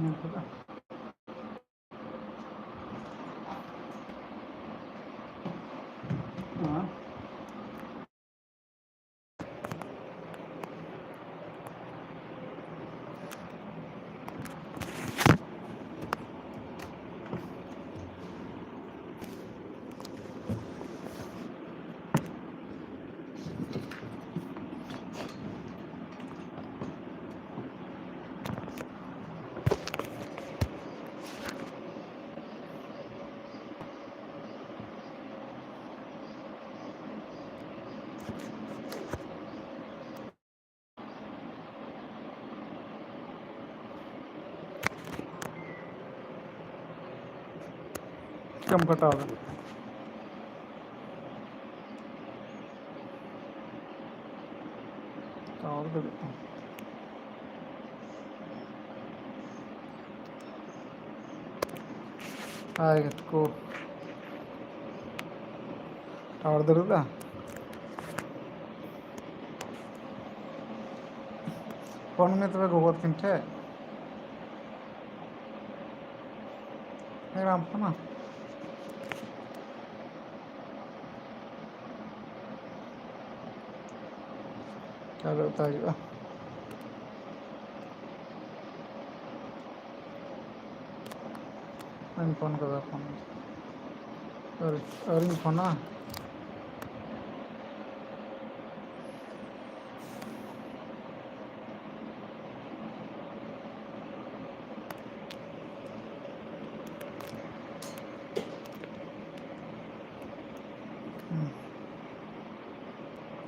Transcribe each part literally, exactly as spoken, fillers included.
ᱧᱮᱞ ᱠᱮᱫᱟ᱾ ᱦᱮᱸ᱾ ᱪᱤᱠᱟᱹᱢ ᱠᱟᱴᱟᱣ ᱫᱟ? ᱴᱟᱣᱟᱨ ᱫᱟᱲᱮᱭᱟᱜ ᱠᱟᱱᱟ᱾ ᱦᱟᱭ ᱜᱟᱛᱮ ᱠᱚ, ᱴᱟᱣᱟᱨ ᱫᱟᱹᱲ ᱮᱫᱟ᱾ ᱯᱷᱳᱱ ᱢᱮ ᱛᱚᱵᱮ ᱜᱚᱜᱚ ᱛᱟᱹᱠᱤᱱ ᱴᱷᱮᱡ᱾ ᱦᱮᱸ, ᱵᱟᱢ ᱯᱷᱳᱱᱟ? ᱪᱟᱞᱟᱜ ᱛᱟᱭ ᱦᱩᱭᱩᱜᱼᱟ᱾ ᱟᱹᱧ ᱯᱷᱳᱱ ᱠᱟᱫᱟ, ᱯᱷᱳᱱ ᱟᱹᱣᱨᱤ, ᱟᱹᱣᱨᱤᱧ ᱯᱷᱳᱱᱟ᱾ ᱦᱩᱸ᱾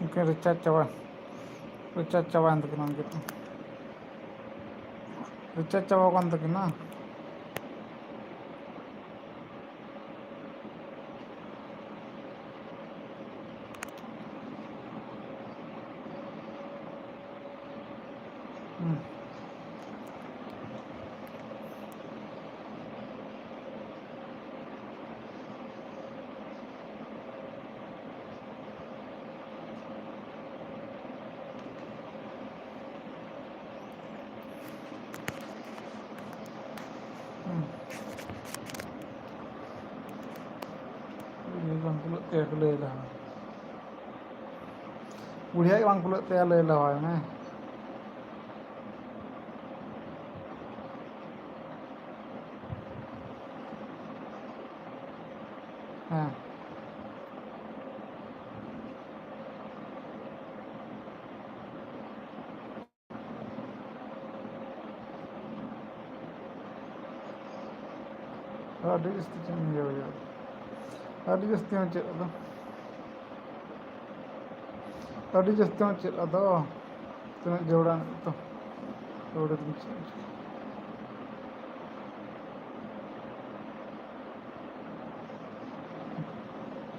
ᱩᱱᱠᱤᱱ ᱨᱤᱪᱟᱨᱡᱽ ᱪᱟᱵᱟ, ᱨᱤᱪᱟᱨᱡᱽ ᱪᱟᱵᱟᱭᱮᱱ ᱛᱟᱹᱠᱤᱱᱟ ᱩᱱᱠᱤᱱ᱾ ᱨᱤᱪᱟᱨᱡᱽ ᱪᱟᱵᱟ ᱟᱠᱟᱱ ᱛᱟᱹᱠᱤᱱᱟ᱾ ᱦᱩᱸ᱾ ᱪᱮᱫ ᱠᱚ ᱞᱟᱹᱭ ᱫᱟ? ᱵᱩᱲᱦᱤᱭᱟᱜ ᱜᱮ ᱵᱟᱝ ᱠᱩᱞᱟᱹᱜ ᱛᱟᱭᱟ, ᱞᱟᱹᱭ ᱞᱟᱦᱟᱭ ᱢᱮ᱾ ᱦᱮᱸ᱾ ᱟᱹᱰᱤ ᱡᱟᱹᱥᱛᱤ ᱪᱮᱫ ᱮᱢ ᱤᱭᱟᱹ ᱦᱩᱭᱩᱜᱼᱟ? ᱟᱹᱰᱤ ᱡᱟᱹᱥᱛᱤ ᱦᱚᱸ ᱪᱮᱫ ᱟᱫᱚ? ᱟᱹᱰᱤ ᱡᱟᱹᱥᱛᱤ ᱦᱚᱸ ᱪᱮᱫ ᱟᱫᱚ? ᱛᱤᱱᱟᱹᱜ ᱡᱟᱹᱨᱩᱲᱟ ᱱᱤᱛᱚᱜ? ᱟᱹᱣᱲᱤ ᱫᱚᱢ ᱪᱮᱫ?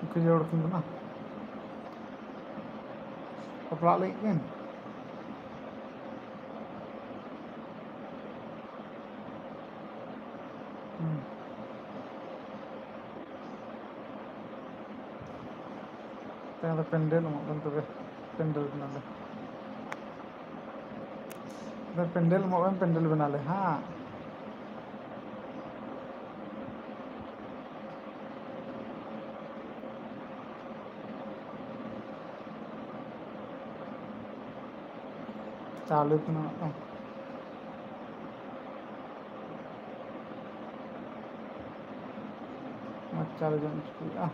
ᱩᱱᱠᱩ ᱡᱟᱹᱨᱩᱲ ᱠᱤᱱ ᱠᱟᱱᱟ᱾ ᱵᱟᱯᱞᱟᱜ ᱞᱟᱹᱜᱤᱫ ᱠᱤᱱ? ᱦᱩᱸ᱾ ᱛᱮᱦᱮᱧ ᱫᱚ ᱯᱮᱱᱰᱮᱞ ᱮᱢᱚᱜ ᱵᱮᱱ ᱛᱚᱵᱮ, ᱯᱮᱱᱰᱮᱞ ᱵᱮᱱᱟᱣ ᱞᱮ᱾ ᱯᱮᱱᱰᱮᱞ ᱮᱢᱚᱜ ᱵᱮᱱ, ᱯᱮᱱᱰᱮᱞ ᱵᱮᱱᱟᱣ ᱞᱮ ᱦᱟᱸᱜ᱾ ᱪᱟᱣᱞᱮ ᱛᱤᱱᱟᱹᱜ ᱢᱤᱫᱴᱟᱝ? ᱢᱚᱡᱽ ᱪᱟᱣᱞᱮ ᱡᱚᱢ ᱦᱚᱪᱚ ᱠᱚ ᱦᱩᱭᱩᱜᱼᱟ᱾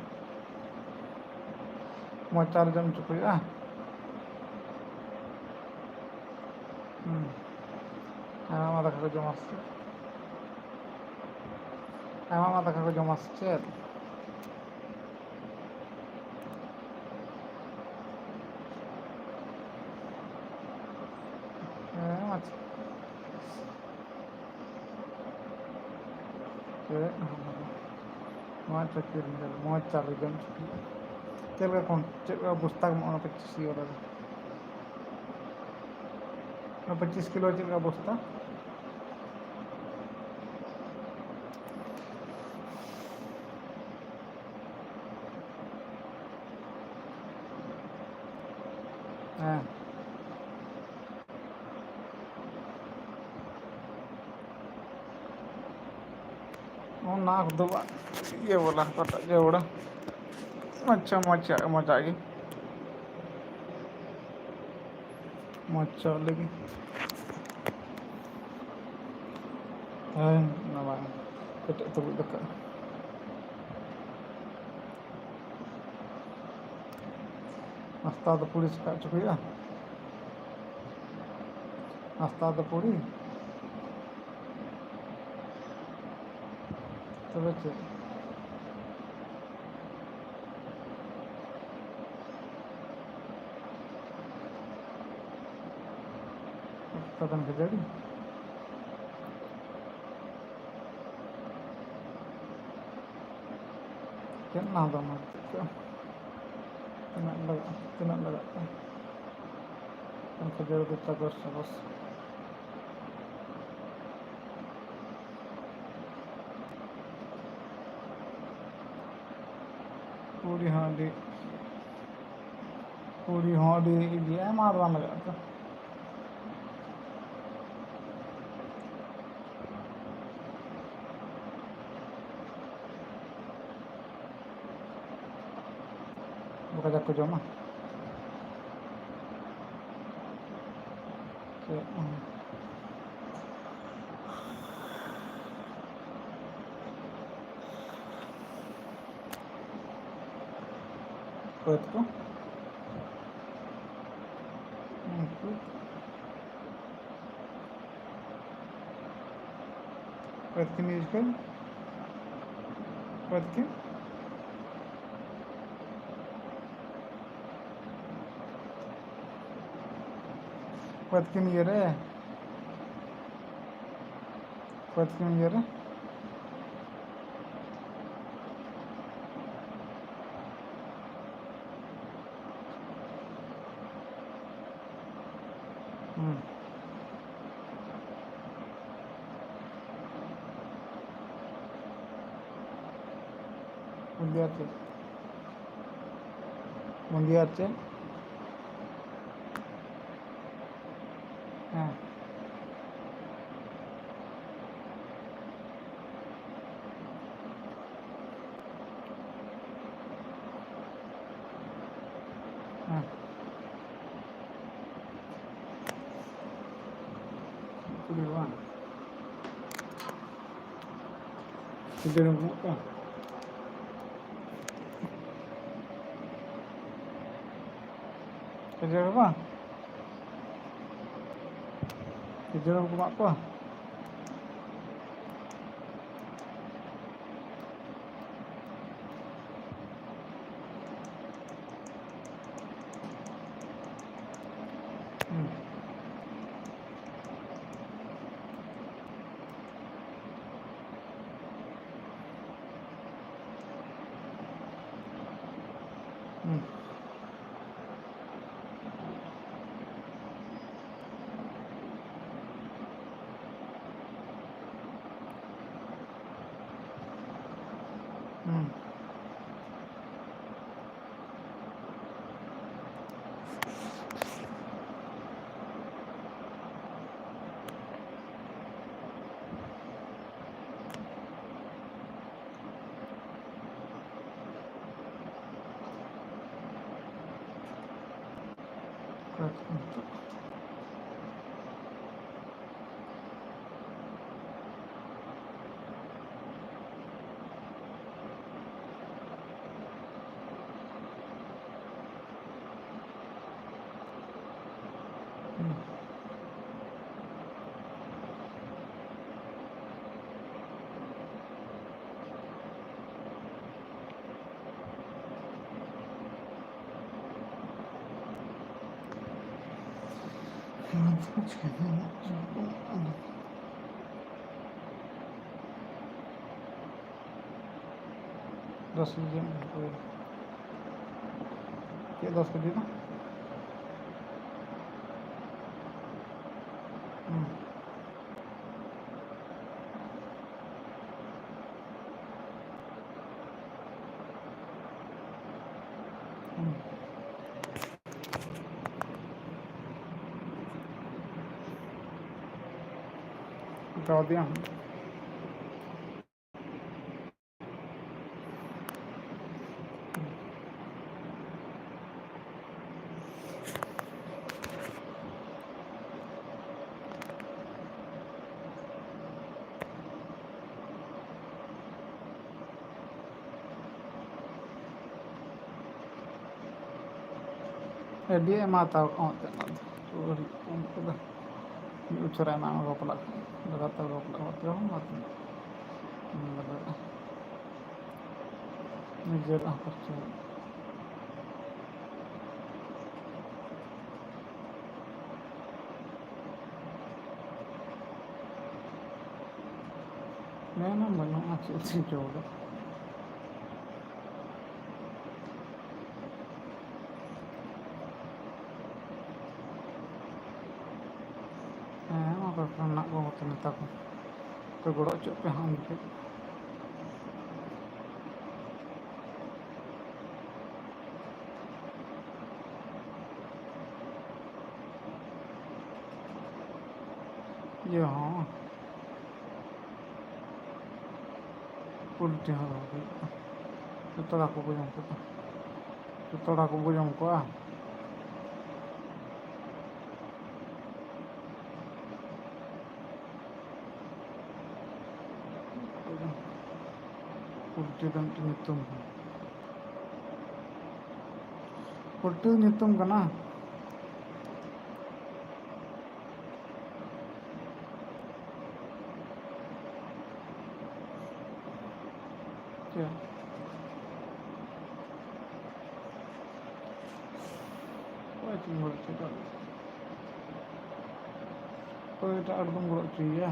ᱢᱚᱡᱽ ᱪᱟᱣᱞᱮ ᱡᱚᱢ ᱦᱚᱪᱚ ᱠᱚ ᱦᱩᱭᱩᱜᱼᱟ᱾ ᱦᱩᱸ᱾ ᱟᱭᱢᱟ ᱟᱭᱢᱟ ᱫᱟᱠᱟ ᱠᱚ ᱡᱚᱢᱟ ᱥᱮ ᱪᱮᱫ? ᱟᱭᱢᱟ ᱟᱭᱢᱟ ᱫᱟᱠᱟ ᱠᱚ ᱡᱚᱢᱟ ᱥᱮ ᱪᱮᱫ? ᱦᱮᱸ, ᱟᱪᱪᱷᱟ᱾ ᱪᱮᱫ ᱦᱚᱸ ᱵᱟᱝ᱾ ᱱᱚᱣᱟ ᱪᱟᱹᱠᱨᱤ ᱨᱮ ᱢᱚᱡᱽ ᱪᱟᱣᱞᱮ ᱡᱚᱢ ᱦᱚᱪᱚ ᱠᱚ ᱦᱩᱭᱩᱜᱼᱟ᱾ ᱪᱮᱫ ᱞᱮᱠᱟ ᱠᱚ, ᱪᱮᱫ ᱞᱮᱠᱟ ᱵᱚᱥᱛᱟ ᱠᱚ ᱮᱢᱚᱜᱼᱟ ᱚᱱᱟ ᱯᱚᱸᱪᱤᱥ ᱠᱤᱞᱳ ᱨᱮ? ᱚᱱᱟ ᱯᱚᱸᱪᱤᱥ ᱠᱤᱞᱳ ᱪᱮᱫ ᱞᱮᱠᱟ ᱵᱚᱥᱛᱟ? ᱦᱮᱸ᱾ ᱚᱱᱟ ᱠᱚᱫᱚ ᱵᱟᱝ ᱤᱭᱟᱹ ᱵᱚᱞᱟ ᱚᱠᱟᱴᱟᱜ ᱡᱟᱹᱨᱩᱲᱟ᱾ ᱟᱪᱪᱷᱟ, ᱢᱚᱡᱽ, ᱢᱚᱡᱟᱜ ᱜᱮ᱾ ᱢᱚᱡᱽ ᱪᱚ ᱞᱟᱹᱜᱤᱫ᱾ ᱦᱮᱸ, ᱚᱱᱟ ᱢᱟ ᱠᱟᱹᱴᱤᱡ ᱛᱩᱵᱩᱡ ᱫᱟᱠᱟ᱾ ᱱᱟᱥᱛᱟ ᱫᱚ ᱯᱩᱲᱤ ᱪᱮᱠᱟ ᱦᱚᱪᱚ ᱠᱚ ᱦᱩᱭᱩᱜᱼᱟ? ᱱᱟᱥᱛᱟ ᱫᱚ ᱯᱩᱲᱤ? ᱛᱚᱵᱮ ᱪᱮᱫ? ᱛᱟᱵᱮᱱ ᱠᱷᱟᱹᱡᱟᱹᱲᱤ? ᱪᱮᱫ ᱱᱟ ᱫᱚ ᱚᱱᱟ ᱪᱮᱫ ᱠᱚ? ᱛᱤᱱᱟᱹᱜ ᱞᱟᱜᱟᱜᱼᱟ? ᱛᱤᱱᱟᱹᱜ ᱞᱟᱜᱟᱜ ᱠᱟᱱᱟ? ᱠᱷᱟᱹᱡᱟᱹᱲᱤ ᱫᱚ ᱪᱟᱜᱚᱥ, ᱪᱟᱜᱚᱥ᱾ ᱯᱩᱨᱤ ᱦᱚᱸ ᱟᱹᱰᱤ, ᱯᱩᱨᱤ ᱦᱚᱸ ᱟᱹᱰᱤ ᱤᱭᱟᱹ, ᱟᱭᱢᱟ ᱫᱚ ᱵᱟᱝ ᱞᱟᱜᱟᱜᱼᱟ ᱛᱚ᱾ ᱟᱹᱰᱤ ᱠᱟᱡᱟᱠ ᱠᱚ ᱡᱚᱢᱟ᱾ ᱪᱮᱫ? ᱚᱠᱚᱭ ᱛᱟᱠᱚ? ᱩᱱᱠᱩ᱾ ᱚᱠᱚᱭ ᱛᱟᱹᱠᱤᱱ ᱤᱭᱟᱹ ᱠᱤᱱ? ᱚᱠᱚᱭ ᱛᱟᱹᱠᱤᱱ? ᱚᱠᱚᱭ ᱛᱟᱹᱠᱤᱱ ᱤᱭᱟᱹ ᱨᱮ? ᱚᱠᱚᱭ ᱛᱟᱹᱠᱤᱱ ᱤᱭᱟᱹ ᱨᱮ? ᱦᱩᱸ᱾ ᱵᱩᱸᱫᱤᱭᱟ ᱪᱮᱫ? ᱵᱩᱸᱫᱤᱭᱟ ᱪᱮᱫ? ᱦᱮᱸ᱾ ᱠᱩᱞᱤ ᱵᱟᱝ? ᱜᱤᱫᱽᱨᱟᱹ ᱵᱟᱹᱱᱩᱜ ᱠᱚᱣᱟ? ᱜᱤᱫᱽᱨᱟᱹ ᱵᱟᱝ? ᱜᱤᱫᱽᱨᱟᱹ ᱠᱚ ᱮᱢᱟᱜ ᱠᱚᱣᱟ? ᱦᱩᱸ᱾ ᱦᱩᱸ᱾ ᱦᱩᱸ᱾ ᱫᱚᱥ ᱵᱟᱡᱮ ᱦᱩᱭ᱾ ᱪᱮᱫ ᱫᱚᱥ ᱵᱟᱡᱮ ᱫᱚ? ᱦᱩᱸ᱾ ᱦᱩᱸ᱾ ᱜᱟᱣᱫᱤᱭᱟ᱾ ᱟᱹᱰᱤ ᱟᱭᱢᱟ ᱦᱟᱛᱟᱣ ᱠᱚᱜᱼᱟ ᱮᱱᱛᱮᱫ ᱚᱱᱟ ᱫᱚ᱾ ᱟᱹᱰᱤ ᱠᱚᱢ ᱠᱚᱫᱚ ᱢᱤᱫ ᱵᱚᱪᱷᱚᱨ ᱟᱭᱢᱟ ᱟᱭᱢᱟ ᱵᱟᱯᱞᱟᱜ ᱠᱟᱱᱟ᱾ ᱫᱟᱫᱟ ᱛᱟᱠᱚ ᱵᱟᱯᱞᱟᱜ ᱠᱟᱱᱟ, ᱚᱱᱟ ᱛᱮᱦᱚᱸ ᱚᱱᱟ ᱛᱮᱦᱚᱸ᱾ ᱚᱱᱟ ᱫᱚ ᱱᱤᱡᱮᱨᱟᱜ ᱦᱚᱸ ᱠᱷᱚᱨᱪᱟ᱾ ᱢᱮᱱᱟᱢ ᱵᱟᱹᱱᱩᱜᱼᱟ, ᱪᱮᱫ ᱪᱤᱠᱟᱹᱣ ᱠᱟᱜ᱾ ᱦᱮᱸ, ᱚᱠᱚᱭ ᱠᱚ ᱢᱮᱱᱟᱜ ᱠᱚ ᱜᱟᱛᱮ ᱢᱮᱛᱟ ᱠᱚ᱾ ᱛᱚ, ᱜᱚᱲᱚ ᱦᱚᱪᱚᱜ ᱯᱮ ᱦᱟᱸᱜ ᱩᱱ ᱡᱚᱠᱷᱮᱡ᱾ ᱤᱭᱟᱹ ᱦᱚᱸ᱾ ᱯᱳᱞᱴᱨᱤ ᱦᱚᱸ ᱫᱚᱦᱚ ᱦᱩᱭᱩᱜᱼᱟ᱾ ᱡᱚᱛᱚ ᱦᱚᱲ ᱦᱟᱹᱠᱩ ᱠᱚ ᱡᱚᱢ ᱠᱚᱣᱟ᱾ ᱡᱚᱛᱚ ᱦᱚᱲ ᱦᱟᱹᱠᱩ ᱠᱚ ᱡᱚᱢ ᱠᱚᱣᱟ᱾ ᱯᱳᱞᱴᱨᱤ ᱫᱚ ᱢᱤᱫᱴᱮᱱ ᱧᱩᱛᱩᱢ᱾ ᱯᱳᱞᱴᱨᱤ ᱧᱩᱛᱩᱢ ᱠᱟᱱᱟ᱾ ᱪᱮᱫ? ᱚᱠᱚᱭ ᱪᱚᱢ ᱜᱚᱲᱚ ᱦᱚᱪᱚ ᱠᱟᱜ? ᱚᱠᱚᱭ ᱮᱴᱟᱜ ᱦᱚᱲ ᱫᱚᱢ ᱜᱚᱲᱚ ᱦᱚᱪᱚᱭᱮᱭᱟ?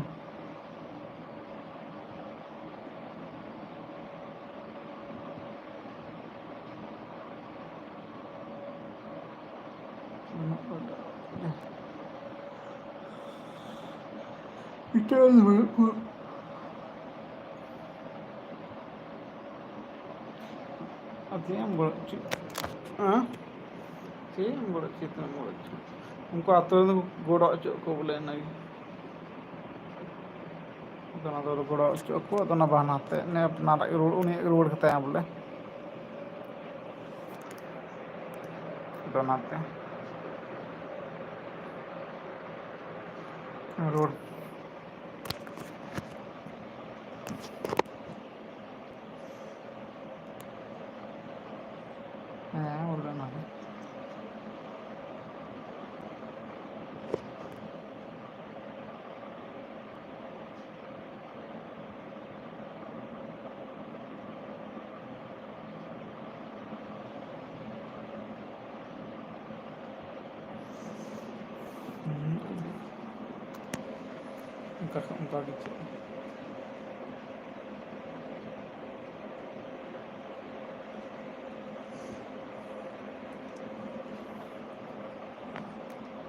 ᱩᱱᱟᱹᱜ ᱵᱟᱰᱟᱭ᱾ ᱮᱴᱟᱜ ᱨᱮ ᱵᱟᱹᱱᱩᱜ ᱠᱚᱣᱟ᱾ ᱟᱨ ᱪᱮᱫ ᱮᱢ ᱜᱚᱲᱚ ᱦᱚᱪᱚ? ᱦᱮᱸ? ᱪᱮᱫ ᱮᱢ ᱜᱚᱲᱚ ᱦᱚᱪᱚ? ᱛᱤᱱᱟᱹᱜ ᱮᱢ ᱜᱚᱲᱚ ᱦᱚᱪᱚ? ᱩᱱᱠᱩ ᱟᱹᱛᱩ ᱨᱮᱱ ᱫᱚ ᱜᱚᱲᱚ ᱦᱚᱪᱚ ᱟᱠᱚ ᱵᱚᱞᱮ, ᱤᱱᱟᱹᱜᱮ᱾ ᱟᱫᱚ ᱚᱱᱟ ᱫᱚ ᱜᱚᱲᱚ ᱦᱚᱪᱚ ᱟᱠᱚ, ᱟᱫᱚ ᱚᱱᱟ ᱵᱟᱦᱟᱱᱟ ᱛᱮ ᱩᱱᱤ ᱟᱯᱱᱟᱨᱟᱜ ᱨᱩᱣᱟᱹᱲ, ᱩᱱᱤᱭᱟᱜ ᱨᱩᱣᱟᱹᱲ ᱠᱟᱛᱟᱭᱟ ᱵᱚᱞᱮ᱾ ᱟᱫᱚ ᱚᱱᱟᱛᱮ ᱨᱩᱣᱟᱹᱲ᱾ ᱦᱮᱸ, ᱵᱚᱞᱮ ᱚᱱᱟᱜᱮ᱾ ᱚᱱᱠᱟ ᱠᱷᱟᱱ ᱚᱱᱠᱟ ᱜᱮ ᱪᱮᱫ᱾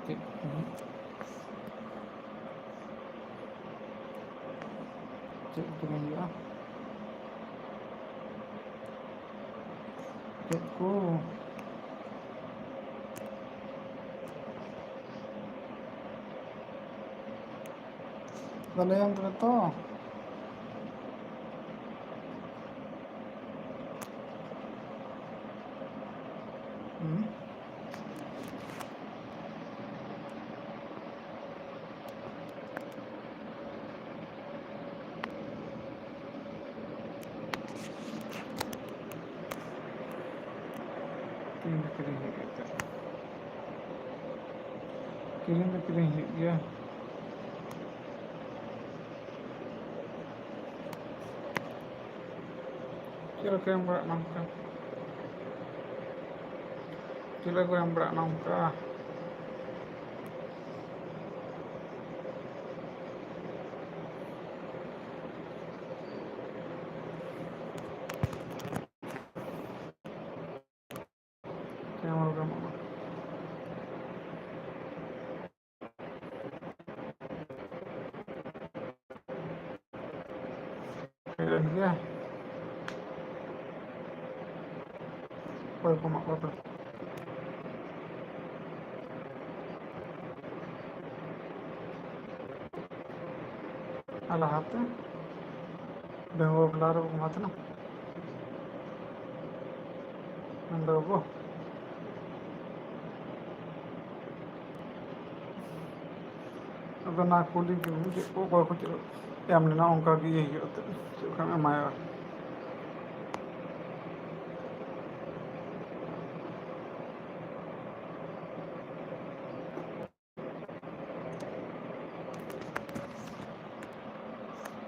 ᱪᱮᱫ ᱠᱚ ᱦᱟᱸᱜ? ᱪᱮᱫ ᱠᱤᱨᱤᱧ ᱦᱩᱭᱩᱜᱼᱟ? ᱪᱮᱫ ᱠᱚ? ᱞᱟᱹᱭᱟᱢ ᱠᱟᱱᱟ ᱛᱚ᱾ ᱦᱩᱸ᱾ ᱠᱤᱨᱤᱧ ᱫᱚ ᱠᱤᱨᱤᱧ ᱦᱩᱭᱩᱜ ᱜᱮᱭᱟ᱾ ᱠᱤᱨᱤᱧ ᱫᱚ ᱠᱤᱨᱤᱧ ᱦᱩᱭᱩᱜ ᱜᱮᱭᱟ᱾ ᱪᱮᱫ ᱞᱮᱠᱟ ᱮᱢ ᱵᱟᱲᱟᱜ ᱱᱚᱝᱠᱟ? ᱪᱮᱫ ᱞᱮᱠᱟ ᱮᱢ ᱵᱟᱲᱟᱜ ᱱᱚᱝᱠᱟ? ᱪᱮᱫ ᱦᱚᱸ ᱵᱟᱝ ᱜᱟᱱᱚᱜᱼᱟ᱾ ᱦᱮᱡ ᱞᱮᱱ ᱜᱮᱭᱟ᱾ ᱚᱠᱚᱭ ᱠᱚ ᱮᱢᱟᱜ ᱠᱚᱣᱟ ᱯᱮ? ᱟᱨ ᱞᱟᱦᱟᱛᱮ ᱰᱟᱺᱜᱩᱣᱟᱹ ᱵᱮᱞᱟ ᱨᱮ ᱵᱟᱠᱚ ᱮᱢᱟ ᱛᱟᱦᱮᱱᱟ᱾ ᱢᱮᱱᱫᱟ ᱵᱟᱹᱵᱩ, ᱟᱫᱚ ᱚᱱᱟ ᱠᱩᱞᱤ ᱠᱚ ᱪᱮᱫ ᱠᱚ ᱚᱠᱚᱭ ᱠᱚ ᱪᱮᱫ ᱮᱢ ᱞᱮᱱᱟ, ᱚᱱᱠᱟ ᱜᱮ ᱤᱭᱟᱹ ᱦᱩᱭᱩᱜᱼᱟ, ᱪᱮᱫ ᱞᱮᱠᱟᱢ ᱮᱢᱟᱭᱟ᱾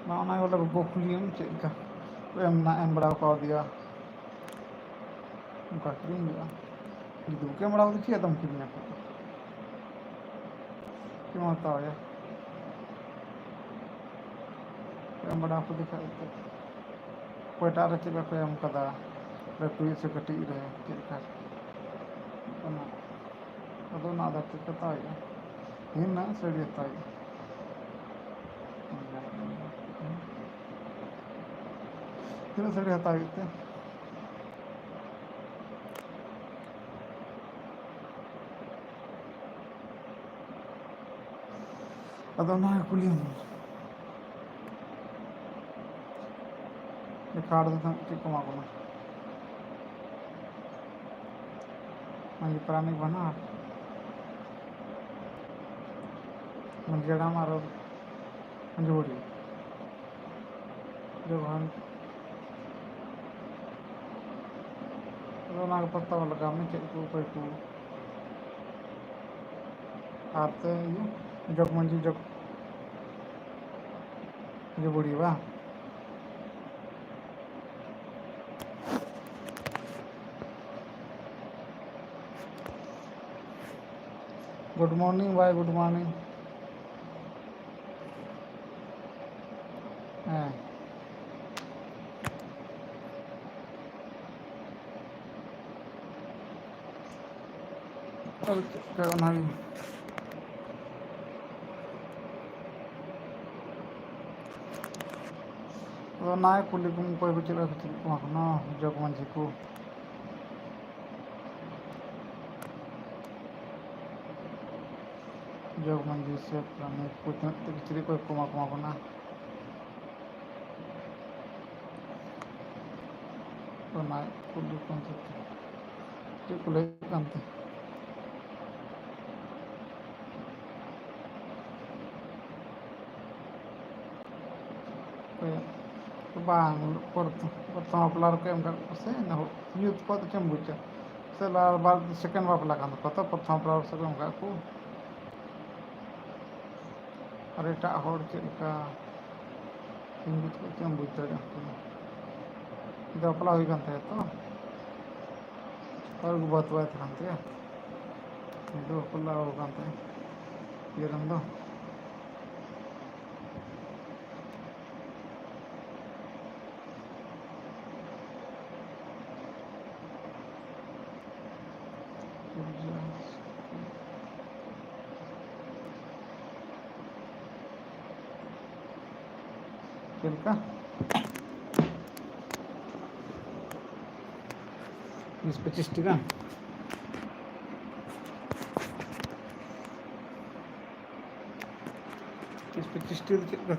ᱱᱚᱜᱼᱚ ᱱᱟ ᱵᱚᱞᱮ ᱵᱟᱹᱵᱩ ᱠᱩᱞᱤᱭᱮᱢ ᱪᱮᱫ ᱞᱮᱠᱟ ᱮᱢ ᱱᱟ, ᱮᱢ ᱵᱟᱲᱟ ᱠᱟᱣᱫᱮᱭᱟ, ᱚᱱᱠᱟ ᱠᱤᱨᱤᱧ ᱦᱩᱭᱩᱜᱼᱟ᱾ ᱡᱩᱫᱤ ᱵᱟᱠᱚ ᱮᱢ ᱵᱟᱲᱟ ᱠᱟᱣᱫᱮᱭᱟ, ᱪᱮᱫ ᱟᱫᱚᱢ ᱠᱤᱨᱤᱧᱟ? ᱪᱮᱫ ᱮᱢ ᱦᱟᱛᱟᱣᱟᱭᱟ? ᱮᱢ ᱵᱟᱲᱟ ᱟᱠᱚ ᱫᱮᱠᱷᱟ ᱮᱱᱛᱮᱫ᱾ ᱚᱠᱚᱭᱴᱟᱜ ᱨᱮ ᱪᱮᱫ ᱞᱮᱠᱟ ᱠᱚ ᱮᱢ ᱠᱟᱫᱟ, ᱞᱟᱹᱴᱩᱭᱤᱡ ᱥᱮ ᱠᱟᱹᱴᱤᱡ ᱨᱮ ᱪᱮᱫ ᱞᱮᱠᱟ᱾ ᱚᱱᱟ ᱟᱫᱚ ᱚᱱᱟ ᱟᱫᱷᱟᱨ ᱛᱮ ᱦᱟᱛᱟᱣ ᱦᱩᱭᱩᱜᱼᱟ᱾ ᱛᱤᱱᱟᱹᱜ ᱥᱟᱹᱲᱤ ᱦᱟᱛᱟᱣ ᱦᱩᱭᱩᱜᱼᱟ? ᱛᱤᱱᱟᱹᱜ ᱥᱟᱹᱲᱤ ᱦᱟᱛᱟᱣ ᱦᱩᱭᱩᱜ ᱛᱮ? ᱟᱫᱚ ᱚᱱᱟ ᱠᱩᱞᱤ ᱠᱟᱨᱰ ᱫᱚ ᱛᱟᱦᱮᱸ ᱪᱮᱫ ᱠᱚ ᱮᱢᱟ ᱠᱚ ᱠᱟᱱᱟ? ᱢᱟᱹᱡᱷᱤ ᱯᱟᱨᱟᱱᱤᱠ ᱵᱟᱱᱟᱨ, ᱢᱟᱹᱡᱷᱤ ᱦᱟᱲᱟᱢ ᱟᱨ ᱢᱟᱹᱡᱷᱤ ᱵᱩᱲᱦᱤ᱾ ᱡᱚᱠᱷᱚᱱ ᱟᱫᱚ ᱚᱱᱟ ᱜᱮ ᱯᱚᱛᱟᱣ ᱞᱟᱜᱟᱣ ᱢᱮ, ᱪᱮᱫ ᱠᱚ ᱚᱠᱚᱭ ᱠᱚ᱾ ᱟᱨ ᱛᱮ ᱤᱭᱟᱹ ᱡᱚᱜᱽ ᱢᱟᱹᱡᱷᱤ, ᱡᱚᱜᱽ ᱢᱟᱹᱡᱷᱤ ᱵᱩᱲᱦᱤ ᱵᱟᱝ? Good morning ᱵᱷᱟᱭ, good morning. ᱦᱮᱸ᱾ ᱟᱨ ᱪᱮᱫ ᱞᱮᱠᱟ ᱚᱱᱟᱜᱮ᱾ ᱟᱫᱚ ᱚᱱᱟ ᱠᱩᱞᱤ ᱠᱚᱢ, ᱚᱠᱚᱭ ᱠᱚ ᱪᱮᱫ ᱞᱮᱠᱟ ᱠᱚ ᱪᱮᱫ ᱠᱚ ᱮᱢᱟ ᱠᱚ ᱠᱟᱱᱟ ᱡᱚᱜᱽ ᱢᱟᱹᱡᱷᱤ ᱠᱚ᱾ ᱡᱚᱜᱽ ᱢᱟᱹᱡᱷᱤ ᱥᱮ ᱯᱟᱨᱟᱱᱤᱠ ᱠᱚ ᱛᱤᱱᱟᱹᱜ ᱛᱮ ᱠᱤᱪᱨᱤᱡ ᱠᱚ ᱠᱚᱢᱟ ᱠᱚᱢᱟ ᱠᱟᱱᱟ᱾ ᱚᱱᱟ ᱠᱩᱞᱤ ᱠᱚᱢ ᱪᱮᱫ ᱠᱚ ᱞᱟᱹᱭᱮᱫ ᱠᱟᱱ ᱛᱮ? ᱵᱟᱝ, ᱯᱨᱚᱛᱷᱚᱢ ᱵᱟᱯᱞᱟ ᱨᱮᱠᱚ ᱮᱢ ᱠᱟᱜ ᱠᱚᱣᱟ ᱥᱮ, ᱤᱱᱟᱹ ᱦᱚ-, ᱧᱩᱛ ᱠᱚ ᱪᱮᱫ ᱮᱢ ᱵᱩᱡᱟ? ᱥᱮ ᱞᱟ-, ᱵᱟᱨ second ᱵᱟᱯᱞᱟ ᱠᱟᱱ ᱛᱟᱠᱚᱣᱟ, ᱛᱚ ᱯᱨᱚᱛᱷᱚᱢ ᱵᱟᱯᱞᱟ ᱨᱮ ᱥᱮ ᱠᱚ ᱮᱢ ᱠᱟᱜ ᱠᱚ᱾ ᱟᱨ ᱮᱴᱟᱜ ᱦᱚᱲ ᱪᱮᱫ ᱞᱮᱠᱟ ᱧᱩᱛ ᱠᱚ ᱪᱮᱫ ᱮᱢ ᱵᱩᱡᱽ ᱫᱟᱲᱮᱭᱟᱜᱼᱟ? ᱩᱱᱠᱩ ᱫᱚ ᱵᱟᱯᱞᱟ ᱦᱩᱭ ᱠᱟᱱ ᱛᱟᱭᱟ ᱛᱚ, ᱟᱨ ᱵᱟᱹᱦᱩ ᱵᱟᱭ ᱛᱟᱦᱮᱸ ᱠᱟᱱ ᱛᱟᱭᱟ, ᱩᱱᱤ ᱫᱚ ᱵᱟᱯᱞᱟ ᱦᱩᱭ ᱠᱟᱱ ᱛᱟᱭᱟ ᱤᱭᱟᱹ ᱨᱮᱱ ᱫᱚ᱾ ᱪᱮᱫ ᱞᱮᱠᱟ? ᱵᱤᱥ ᱯᱚᱸᱪᱤᱥ ᱴᱤ ᱜᱟᱱ᱾ ᱵᱤᱥ ᱯᱚᱸᱪᱤᱥ ᱴᱤ ᱫᱚ ᱪᱮᱫ ᱞᱮᱠᱟ?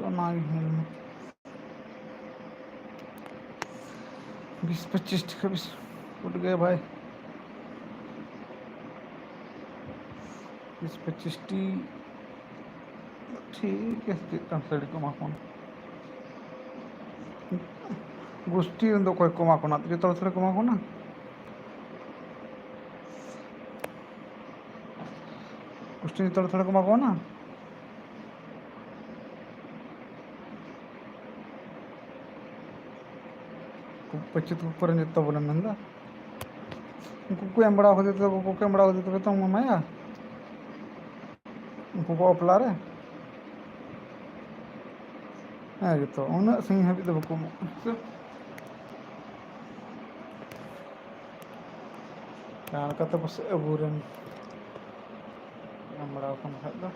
ᱚᱱᱟᱜᱮ ᱦᱩᱭ ᱞᱮᱱᱟ᱾ ᱵᱤᱥ ᱯᱚᱸᱪᱤᱥ ᱴᱤ ᱠᱷᱟᱱ ᱵᱤᱥ ᱯᱷᱩᱴ ᱜᱮ ᱵᱷᱟᱭ᱾ ᱵᱤᱥ ᱯᱚᱸᱪᱤᱥ ᱴᱤ ᱴᱷᱤᱠ ᱜᱮᱭᱟ, ᱪᱮᱫ ᱠᱟᱱ ᱥᱟᱹᱲᱤ ᱠᱚ ᱮᱢᱟ ᱠᱚ ᱠᱟᱱᱟ? ᱜᱩᱥᱴᱤ ᱨᱮᱱ ᱫᱚ ᱚᱠᱚᱭ ᱠᱚ ᱮᱢᱟ ᱠᱚ ᱠᱟᱱᱟ? ᱡᱚᱛᱚ ᱦᱚᱲ ᱛᱷᱚᱲᱟ ᱠᱚ ᱮᱢᱟ ᱠᱚ ᱠᱟᱱᱟ᱾ ᱜᱩᱥᱴᱤ ᱡᱚᱛᱚ ᱦᱚᱲ ᱛᱷᱚᱲᱟ ᱠᱚ ᱮᱢᱟ ᱠᱚ ᱠᱟᱱᱟ᱾ ᱯᱟᱹᱪᱩᱫ ᱠᱚ ᱠᱚᱨᱮ ᱡᱚᱛᱚ ᱵᱚᱞᱮ ᱢᱮᱱᱫᱟ᱾ ᱩᱱᱠᱩ ᱠᱚ ᱮᱢ ᱵᱟᱲᱟ ᱠᱟᱫᱮ ᱛᱮ, ᱩᱱᱠᱩ ᱠᱚ ᱮᱢ ᱵᱟᱲᱟ ᱠᱟᱫᱮ ᱛᱚᱵᱮ ᱛᱚ ᱮᱢᱟᱭᱟ᱾ ᱩᱱᱠᱩ ᱠᱚ ᱵᱟᱯᱞᱟ ᱨᱮ᱾ ᱦᱮᱸ ᱜᱮᱛᱚ, ᱩᱱᱟᱹᱜ ᱥᱟᱺᱜᱤᱧ ᱦᱟᱹᱵᱤᱡ ᱫᱚ ᱵᱟᱠᱚ ᱮᱢᱚᱜ ᱠᱟᱱᱟ᱾ ᱡᱟᱦᱟᱸ ᱞᱮᱠᱟᱛᱮ ᱯᱟᱥᱮᱡ ᱟᱵᱚᱨᱮᱱ ᱮᱢ ᱵᱟᱲᱟ ᱟᱠᱟᱱ ᱠᱷᱟᱡ ᱫᱚ᱾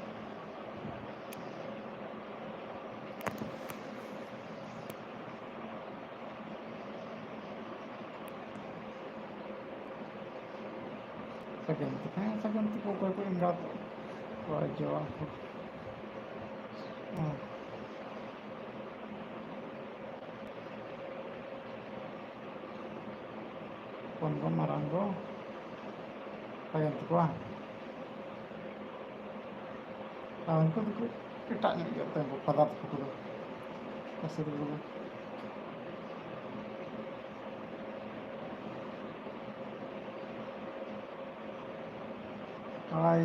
ᱥᱟᱹᱜᱩᱱ ᱛᱮ, ᱦᱮᱸ, ᱥᱟᱹᱜᱩᱱ ᱛᱮᱠᱚ ᱚᱠᱚᱭ ᱠᱚ ᱮᱸᱜᱟᱛ ᱠᱚᱣᱟ, ᱡᱚ ᱠᱚ᱾ ᱦᱮᱸ᱾ ᱦᱚᱯᱚᱱ ᱜᱚ, ᱢᱟᱨᱟᱝ ᱜᱚ, ᱥᱟᱹᱜᱩᱱ ᱛᱮᱠᱚ ᱵᱟᱝ? ᱟᱨ ᱩᱱᱠᱩ ᱫᱚᱠᱚ ᱮᱴᱟᱜ ᱧᱚᱜ ᱜᱮᱭᱟ ᱛᱚ, ᱩᱱᱠᱩ ᱯᱷᱟᱫᱟᱨ ᱛᱟᱠᱚ ᱫᱚ᱾ ᱯᱟᱥᱮ ᱨᱮ ᱫᱚ᱾ ᱟᱭ,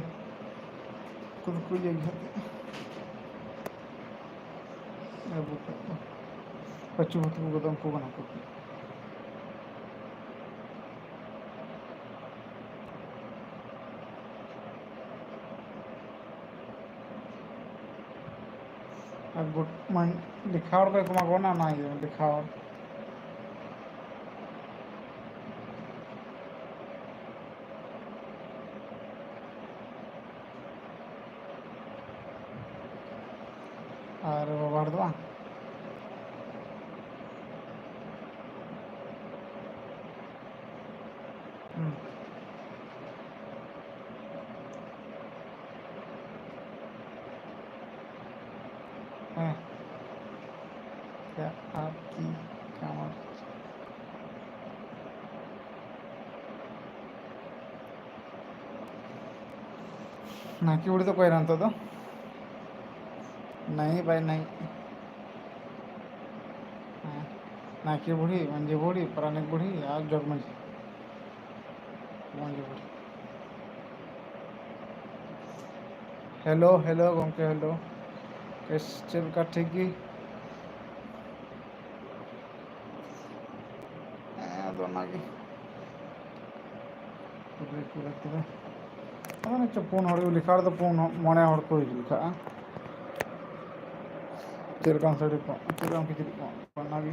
ᱩᱱᱠᱩ ᱫᱚᱠᱚ ᱤᱭᱟᱹ ᱜᱮᱭᱟ᱾ ᱟᱵᱚ ᱠᱷᱚᱡ ᱫᱚ ᱯᱟᱹᱪᱩ ᱦᱟᱹᱛᱩ ᱠᱚᱫᱚ ᱩᱱᱠᱩ ᱠᱟᱱᱟ ᱠᱚ᱾ ᱟᱨ ᱜᱩᱰ ᱢᱟᱱ-, ᱞᱮᱠᱷᱟ ᱦᱚᱲ ᱠᱚ ᱮᱢᱟ ᱠᱚ ᱠᱟᱱᱟ, ᱚᱱᱟ ᱤᱭᱟᱹ ᱞᱮᱠᱷᱟ ᱦᱚᱲ᱾ ᱟᱨ ᱵᱟᱵᱟ ᱦᱚᱲ ᱫᱚ ᱵᱟᱝ? ᱦᱩᱸ᱾ ᱦᱮᱸ᱾ ᱠᱭᱟ ᱟᱯ ᱠᱤ ᱠᱟᱢᱟᱨ? ᱱᱟᱭᱠᱮ ᱵᱩᱲᱦᱤ ᱫᱚ ᱚᱠᱚᱭ ᱮᱱᱟ ᱱᱤᱛᱚᱜ ᱫᱚ? ᱱᱟᱭ ᱵᱟᱭ ᱱᱟᱭ᱾ ᱦᱮᱸ᱾ ᱱᱟᱭᱠᱮ ᱵᱩᱲᱦᱤ, ᱢᱟᱹᱡᱷᱤ ᱵᱩᱲᱦᱤ, ᱯᱟᱨᱟᱱᱤᱠ ᱵᱩᱲᱦᱤ ᱟᱨ ᱡᱚᱜᱽ ᱢᱟᱹᱡᱷᱤ᱾ ᱢᱟᱹᱡᱷᱤ ᱵᱩᱲᱦᱤ᱾ ᱦᱮᱞᱳ, ᱦᱮᱞᱳ, ᱜᱚᱢᱠᱮ, ᱦᱮᱞᱳ᱾ ᱵᱮᱥ, ᱪᱮᱫ ᱞᱮᱠᱟ, ᱴᱷᱤᱠ ᱜᱮ? ᱦᱮᱸ, ᱟᱫᱚ ᱚᱱᱟᱜᱮ᱾ ᱯᱩᱨᱟᱹ, ᱯᱩᱨᱟᱹ, ᱯᱩᱨᱟᱹ᱾ ᱟᱫᱚ ᱱᱤᱛᱚᱜ ᱯᱩᱱ ᱦᱚᱲ ᱜᱮ ᱞᱮᱠᱷᱟ ᱨᱮᱫᱚ ᱯᱩᱱ ᱦᱚ-, ᱢᱚᱬᱮ ᱦᱚᱲ ᱠᱚ ᱦᱤᱡᱩᱜ ᱠᱷᱟᱜᱼᱟ᱾ ᱪᱮᱫ ᱞᱮᱠᱟᱱ ᱥᱟᱹᱲᱤ ᱠᱚ, ᱪᱮᱫ ᱞᱮᱠᱟᱱ ᱠᱤᱪᱨᱤᱡ ᱠᱚ, ᱚᱱᱟᱜᱮ᱾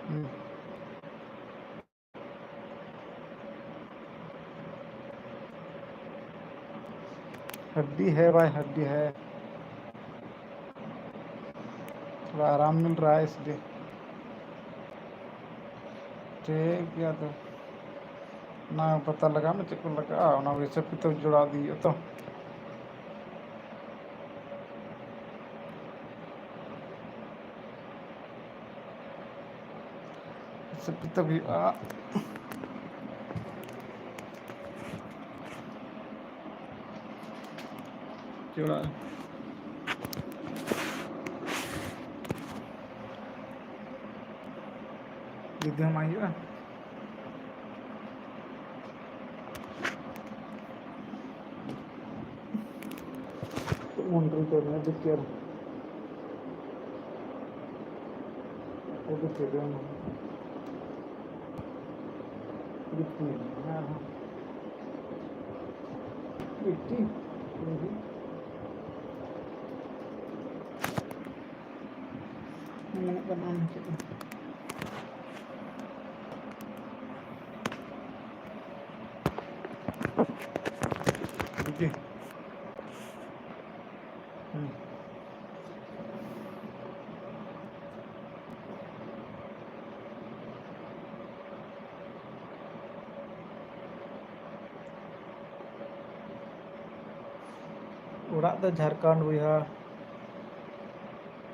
ᱦᱩᱸ᱾ हड्डी है भाई, हड्डी है। थोड़ा आराम मिल रहा है इसलिए। ᱴᱷᱤᱠ ᱜᱮᱭᱟ, ᱛᱚ ᱚᱱᱟ ᱯᱟᱛᱟ ᱞᱟᱜᱟᱣ ᱢᱮ, ᱪᱮᱫ ᱠᱚ ᱞᱟᱜᱟᱜᱼᱟ, ᱚᱱᱟ ᱦᱤᱥᱟᱹᱵ ᱠᱤᱛᱟᱹᱵ ᱡᱚᱲᱟᱣ ᱤᱫᱤ ᱦᱩᱭᱩᱜᱼᱟ ᱛᱚ᱾ ᱦᱤᱥᱟᱹᱵ ᱠᱤᱛᱟᱹᱵ ᱦᱩᱭᱩᱜᱼᱟ᱾ ᱪᱮ ᱚᱲᱟᱜ ᱨᱮ? ᱡᱩᱫᱤ ᱦᱚᱸ ᱵᱟᱝ ᱦᱩᱭᱩᱜᱼᱟ᱾ ᱢᱚᱱᱛᱨᱤ ᱠᱚ ᱢᱮᱱᱟ ᱵᱤᱴᱤ ᱟᱨ ᱵᱤᱴᱤ ᱫᱚ ᱵᱤᱴᱤ ᱟᱨᱦᱚᱸ ᱵᱤᱴᱤ᱾ ᱢᱮᱱᱟᱜ ᱠᱟᱱᱟ ᱟᱢ ᱪᱮᱫ? ᱵᱤᱴᱤ᱾ ᱚᱲᱟᱜ ᱫᱚ ᱡᱷᱟᱲᱠᱷᱚᱸᱰ ᱵᱚᱭᱦᱟ᱾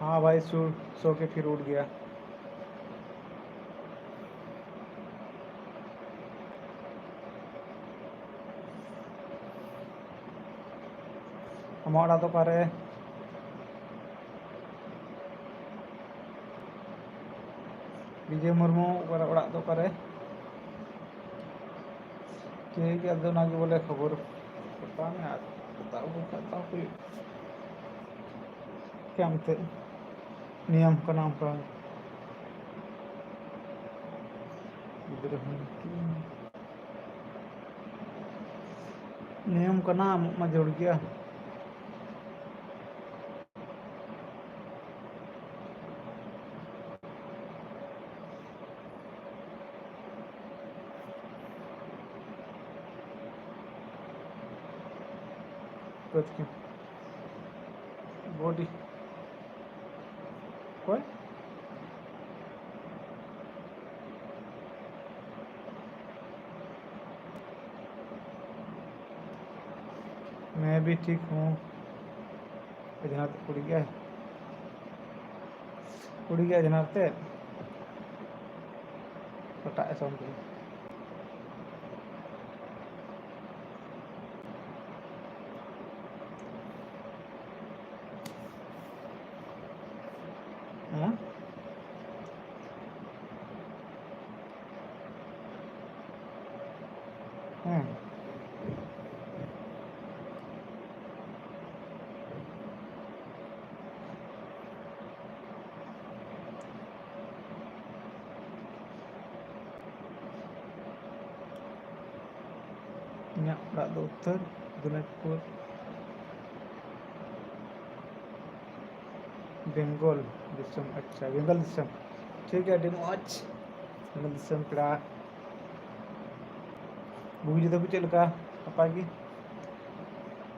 ᱦᱟᱸ ᱵᱷᱟᱭ, ᱥᱩᱨ ᱥᱚ ᱠᱮ ᱯᱷᱤᱨ ᱩᱰ ᱜᱮᱭᱟ᱾ ᱟᱢᱟᱜ ᱚᱲᱟᱜ ᱫᱚ ᱚᱠᱟᱨᱮ? ᱵᱤᱡᱚᱭ ᱢᱩᱨᱢᱩ, ᱚᱠᱟᱨᱮ, ᱚᱲᱟᱜ ᱫᱚ ᱚᱠᱟᱨᱮ? ᱴᱷᱤᱠ ᱜᱮᱭᱟ, ᱟᱫᱚ ᱚᱱᱟᱜᱮ ᱵᱚᱞᱮ ᱠᱷᱚᱵᱚᱨ ᱦᱟᱛᱟᱣ ᱢᱮ ᱟᱨ ᱦᱟᱛᱟᱣ ᱟᱹᱜᱩ ᱠᱷᱟᱡ ᱫᱚ ᱦᱩᱭᱩᱜ ᱜᱮᱭᱟ᱾ ᱮᱱᱛᱮᱫ ᱱᱤᱭᱚᱢ ᱠᱟᱱᱟ ᱚᱱᱠᱟ᱾ ᱜᱤᱫᱽᱨᱟᱹ ᱦᱚᱸ ᱱᱤᱭᱚᱢ ᱠᱟᱱᱟ, ᱮᱢᱚᱜ ᱢᱟ ᱡᱟᱹᱨᱩᱲ ᱜᱮᱭᱟ᱾ ᱵᱚᱰᱤ ᱚᱠᱚᱭ? मैं भी ठीक हूँ। ᱡᱟᱦᱟᱸ ᱠᱩᱲᱤ ᱜᱮ, ᱠᱩᱲᱤ ᱜᱮ ᱡᱟᱦᱟᱸ ᱛᱮ ᱦᱟᱴᱟᱜ ᱮ ᱥᱟᱵ ᱠᱮᱫᱟ᱾ ᱦᱮᱸ? ᱦᱮᱸ᱾ ᱤᱧᱟᱹᱜ ᱚᱲᱟᱜ ᱫᱚ ᱩᱛᱛᱚᱨ ᱫᱤᱱᱟᱡᱽᱯᱩᱨ, ᱵᱮᱝᱜᱚᱞ ᱫᱤᱥᱚᱢ᱾ ᱟᱪᱪᱷᱟ, ᱵᱮᱝᱜᱚᱞ ᱫᱤᱥᱚᱢ᱾ ᱴᱷᱤᱠ ᱜᱮᱭᱟ, ᱟᱹᱰᱤ ᱢᱚᱡᱽ᱾ ᱵᱮᱝᱜᱚᱞ ᱫᱤᱥᱚᱢ ᱯᱮᱲᱟ᱾ ᱵᱩᱜᱤ ᱡᱩᱫᱟᱹ ᱠᱚ ᱪᱮᱫ ᱞᱮᱠᱟ? ᱱᱟᱯᱟᱭ ᱜᱮ?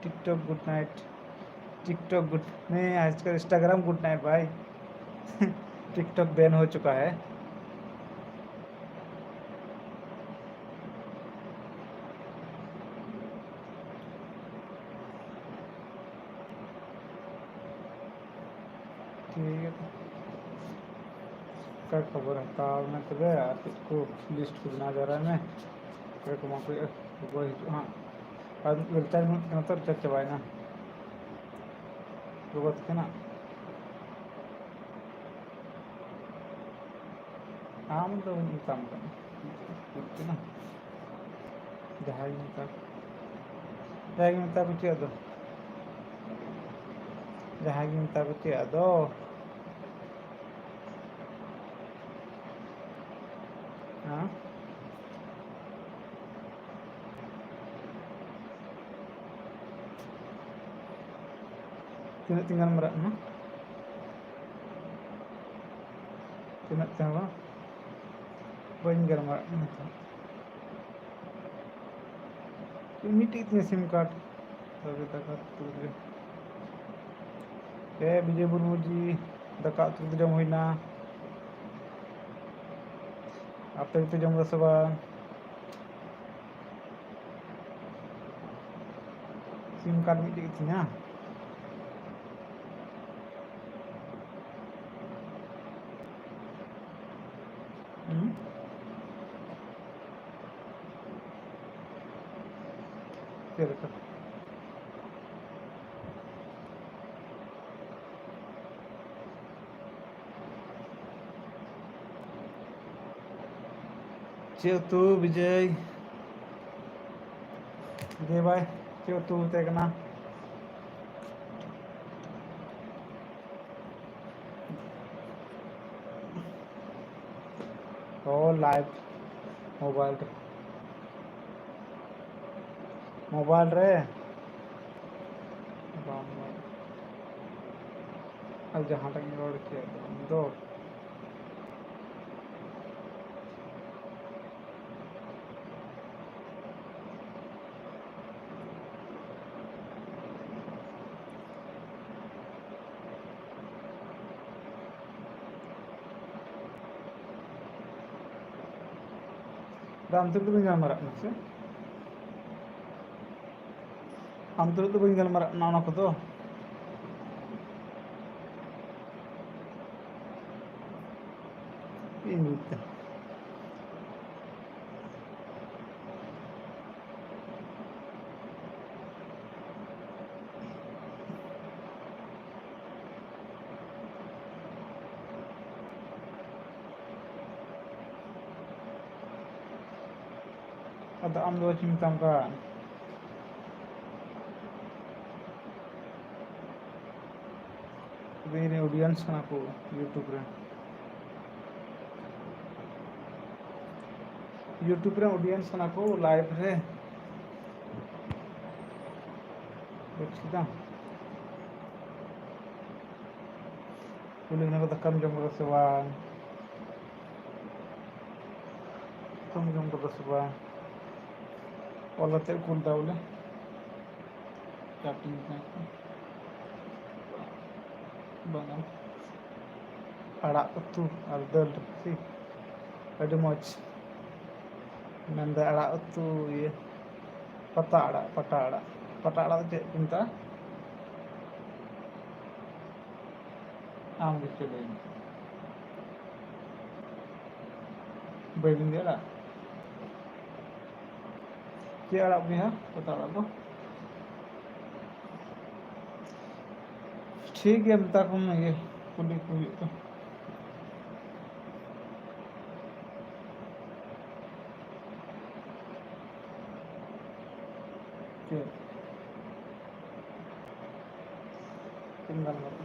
TikTok good night। TikTok good, नहीं, आजकल Instagram good night भाई। TikTok बैन हो चुका है। ᱴᱷᱤᱠ ᱜᱮᱭᱟ᱾ ᱚᱠᱟ ᱠᱷᱚᱵᱚᱨ ᱦᱟᱛᱟᱣ ᱢᱮ ᱛᱚᱵᱮ, ᱟᱨ ᱪᱮᱫ ᱠᱚ ᱞᱤᱥᱴ ᱠᱚ ᱵᱮᱱᱟᱣ ᱡᱟᱣᱨᱟᱭ ᱢᱮ᱾ ᱚᱠᱚᱭ ᱠᱚ ᱮᱢᱟ ᱠᱚ ᱦᱩᱭᱩᱜᱼᱟ, ᱚᱠᱚᱭ ᱦᱤᱡᱩᱜᱼᱟ ᱦᱟᱸᱜ᱾ ᱟᱨ ᱨᱤᱪᱟᱨᱡᱽ ᱵᱟᱹᱱᱩᱜ ᱛᱤᱧᱟ ᱛᱚ, ᱨᱤᱪᱟᱨᱡᱽ ᱪᱟᱵᱟᱭᱮᱱᱟ ᱜᱚᱜᱚ ᱛᱟᱹᱠᱤᱱᱟᱜ᱾ ᱟᱢ ᱫᱚ ᱵᱟᱹᱧ ᱢᱮᱛᱟᱢ ᱠᱟᱱᱟ᱾ ᱦᱩᱭᱩᱜ ᱠᱟᱱᱟ᱾ ᱡᱟᱦᱟᱸᱭ ᱜᱮ ᱢᱮᱛᱟ ᱠᱚ᱾ ᱡᱟᱦᱟᱸᱭ ᱜᱮ ᱢᱮᱛᱟ ᱠᱚ ᱪᱮᱫ ᱟᱫᱚ? ᱡᱟᱦᱟᱸᱭ ᱜᱮ ᱢᱮᱛᱟ ᱠᱚ ᱪᱮᱫ ᱟᱫᱚ? ᱦᱮᱸ? ᱛᱤᱱᱟᱹᱜ ᱛᱤᱧ ᱜᱟᱞᱢᱟᱨᱟᱜ ᱠᱟᱱᱟ? ᱛᱤᱱᱟᱹᱜ ᱛᱮᱦᱚᱸ ᱵᱟᱹᱧ ᱜᱟᱞᱢᱟᱨᱟᱜ ᱠᱟᱱᱟ ᱱᱤᱛᱚᱜ᱾ ᱢᱤᱫᱴᱤᱡ ᱛᱤᱧ ᱥᱤᱢ ᱠᱟᱨᱰ᱾ ᱛᱚᱵᱮ ᱫᱟᱠᱟ ᱩᱛᱩ ᱨᱮ᱾ ᱦᱮᱸ, ᱵᱤᱡᱚᱭ ᱢᱩᱨᱢᱩ ᱡᱤ, ᱫᱟᱠᱟ ᱩᱛᱩ ᱠᱚᱫᱚ ᱡᱚᱢ ᱦᱩᱭᱱᱟ? ᱟᱯᱮ ᱜᱮᱯᱮ ᱡᱚᱢ ᱠᱮᱫᱟ ᱥᱮ ᱵᱟᱝ? ᱥᱤᱢ ᱠᱟᱨᱰ ᱢᱤᱫᱴᱤᱡ ᱜᱮ ᱛᱤᱧᱟ᱾ ᱦᱩᱸ? ᱪᱮᱫ ᱞᱮᱠᱟ? ᱪᱮᱫ ᱩᱛᱩ ᱵᱤᱡᱚᱭ? ᱵᱤᱡᱚᱭ ᱵᱷᱟᱭ, ᱪᱮᱫ ᱩᱛᱩ ᱛᱟᱦᱮᱸ ᱠᱟᱱᱟ? ᱚ, ᱞᱟᱭᱤᱵᱷ ᱢᱳᱵᱟᱭᱤᱞ ᱨᱮ᱾ ᱢᱳᱵᱟᱭᱤᱞ ᱨᱮ? ᱵᱟᱝ, ᱵᱟᱝ᱾ ᱟᱨ ᱡᱟᱦᱟᱸᱴᱟᱜ ᱤᱧ ᱨᱚᱲ ᱠᱮᱫ ᱫᱚ᱾ ᱟᱢ ᱛᱩᱞᱩᱡ ᱫᱚ ᱵᱟᱹᱧ ᱜᱟᱞᱢᱟᱨᱟᱜ ᱠᱟᱱᱟ ᱥᱮ? ᱟᱢ ᱛᱩᱞᱩᱡ ᱫᱚ ᱵᱟᱹᱧ ᱜᱟᱞᱢᱟᱨᱟᱜ ᱠᱟᱱᱟ ᱚᱱᱟ ᱠᱚᱫᱚ᱾ ᱤᱧ ᱵᱩᱡᱽ ᱫᱟ᱾ ᱟᱫᱚ ᱟᱢ ᱫᱚ ᱪᱮᱫ ᱢᱮᱛᱟᱢ ᱠᱟᱱ? ᱤᱧ ᱨᱮᱱ audience ᱠᱟᱱᱟ ᱠᱚ YouTube ᱨᱮ᱾ YouTube ᱨᱮ audience ᱠᱟᱱᱟ ᱠᱚ live ᱨᱮ᱾ ᱵᱩᱡᱽ ᱠᱮᱫᱟᱢ? ᱠᱩᱞᱤ ᱠᱟᱱᱟ ᱠᱚ, "ᱫᱟᱠᱟᱢ ᱡᱚᱢ ᱠᱟᱫᱟ ᱥᱮ ᱵᱟᱝ? ᱫᱟᱠᱟᱢ ᱡᱚᱢ ᱠᱟᱫᱟ ᱥᱮ ᱵᱟᱝ?" ᱚᱞ ᱠᱟᱛᱮ ᱠᱩᱞ ᱫᱟ ᱵᱚᱞᱮ᱾ ᱪᱟᱴᱱᱤ ᱠᱟᱱᱟ ᱠᱚ᱾ ᱵᱟᱝᱟ᱾ ᱟᱲᱟᱜ ᱩᱛᱩ ᱟᱨ ᱫᱟᱹᱞ ᱨᱟᱥᱮ᱾ ᱟᱹᱰᱤ ᱢᱚᱡᱽ᱾ ᱢᱮᱱᱫᱟ ᱟᱲᱟᱜ ᱩᱛᱩ, ᱤᱭᱟᱹ, ᱯᱟᱛᱟ ᱟᱲᱟᱜ, ᱯᱟᱴᱟ ᱟᱲᱟᱜ᱾ ᱯᱟᱴᱟ ᱟᱲᱟᱜ ᱫᱚ ᱪᱮᱫ ᱠᱚ ᱢᱮᱛᱟᱜᱼᱟ? ᱟᱢ ᱜᱮ ᱪᱮᱫ ᱞᱟᱹᱭ ᱢᱮ᱾ ᱵᱟᱹᱭ ᱵᱤᱱᱫᱤ ᱟᱲᱟᱜ? ᱪᱮᱫ ᱟᱲᱟᱜ ᱵᱚᱭᱦᱟ? ᱯᱟᱛᱟ ᱟᱲᱟᱜ ᱫᱚ? ᱴᱷᱤᱠ ᱜᱮᱭᱟ, ᱢᱮᱛᱟ ᱠᱚᱢ ᱤᱭᱟᱹ, ᱠᱩᱞᱤ ᱠᱚ ᱦᱩᱭᱩᱜ ᱠᱟᱱᱟ᱾ ᱪᱮᱫ? ᱛᱤᱱ ᱜᱟᱱ ᱵᱟᱡᱮ?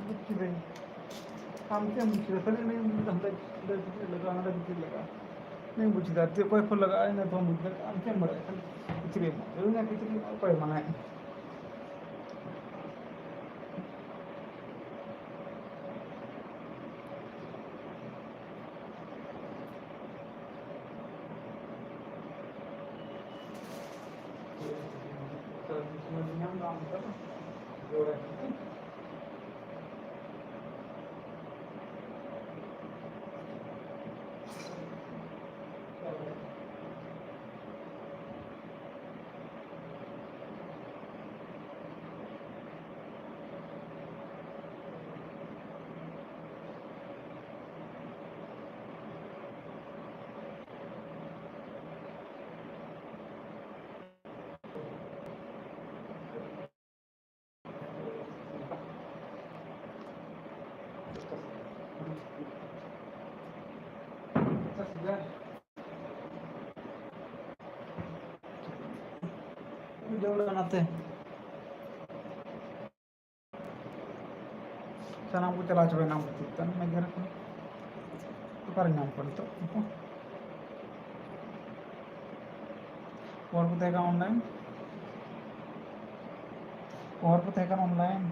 ᱵᱩᱡᱽ ᱠᱤᱫᱟᱹᱧ᱾ ᱟᱢ ᱪᱮᱫ ᱮᱢ ᱵᱩᱡᱽ ᱠᱮᱫᱟ? ᱠᱷᱟᱹᱞᱤ ᱩᱱᱤ ᱦᱟᱸᱰᱮ, ᱦᱟᱸᱰᱮ ᱵᱷᱤᱛᱤᱨ ᱞᱟᱜᱟᱜᱼᱟ, ᱦᱟᱸᱰᱮ ᱵᱷᱤᱛᱤᱨ ᱞᱟᱜᱟᱜᱼᱟ᱾ ᱤᱧ ᱵᱩᱡᱽ ᱠᱮᱫᱟ, ᱪᱮᱫ ᱚᱠᱚᱭ ᱯᱷᱳᱱ ᱞᱟᱜᱟᱜᱼᱟ, ᱤᱧ ᱫᱚ ᱵᱟᱹᱧ ᱵᱩᱡᱽ ᱫᱟᱲᱮᱭᱟᱜᱼᱟ᱾ ᱟᱢ ᱪᱮᱫ ᱮᱢ ᱵᱟᱲᱟᱭᱟ? ᱠᱷᱟᱹᱞᱤ ᱠᱤᱪᱨᱤᱡ ᱮᱢ, ᱤᱧᱟᱹᱜ ᱠᱤᱪᱨᱤᱡ ᱮᱢ, ᱚᱠᱚᱭ ᱢᱟᱱᱟᱭᱮᱫ ᱢᱮᱭᱟ? ᱡᱚᱢ ᱞᱮ ᱚᱱᱟᱛᱮ᱾ ᱥᱟᱱᱟᱢ ᱠᱚ ᱪᱟᱞᱟᱣ ᱪᱟᱵᱟᱭᱮᱱᱟ ᱟᱢ ᱠᱷᱟᱹᱛᱤᱨ ᱛᱮ᱾ ᱢᱮᱜᱮᱨ ᱠᱟᱱᱟ᱾ ᱚᱠᱟᱨᱮ ᱧᱟᱢ ᱠᱚᱣᱟ ᱱᱤᱛᱚᱜ ᱩᱱᱠᱩ? ᱦᱚᱲ ᱠᱚ ᱛᱟᱦᱮᱸ ᱠᱟᱱᱟ online᱾ ᱦᱚᱲ ᱠᱚ ᱛᱟᱦᱮᱸ ᱠᱟᱱᱟ online᱾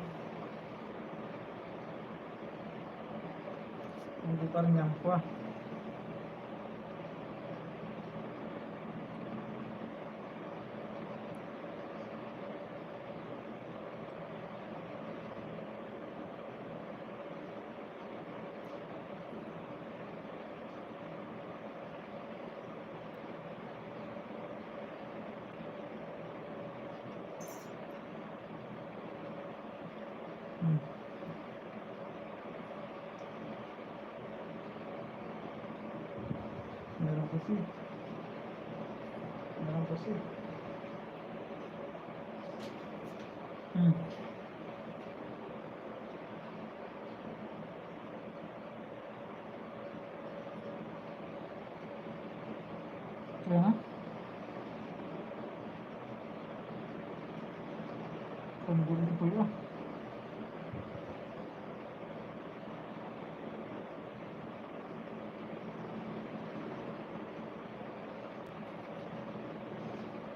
ᱩᱱᱠᱩ ᱚᱠᱟᱨᱮ ᱧᱟᱢ ᱠᱚᱣᱟ? ᱦᱩᱸ᱾ ᱢᱮᱨᱚᱢ ᱠᱩᱥᱤ? ᱢᱮᱨᱚᱢ ᱠᱩᱥᱤ? ᱦᱩᱸ᱾ ᱪᱤᱠᱟᱹᱭᱮᱱᱟ? ᱠᱟᱹᱢᱤ ᱠᱚ ᱤᱫᱤ ᱠᱚ ᱦᱩᱭᱩᱜᱼᱟ᱾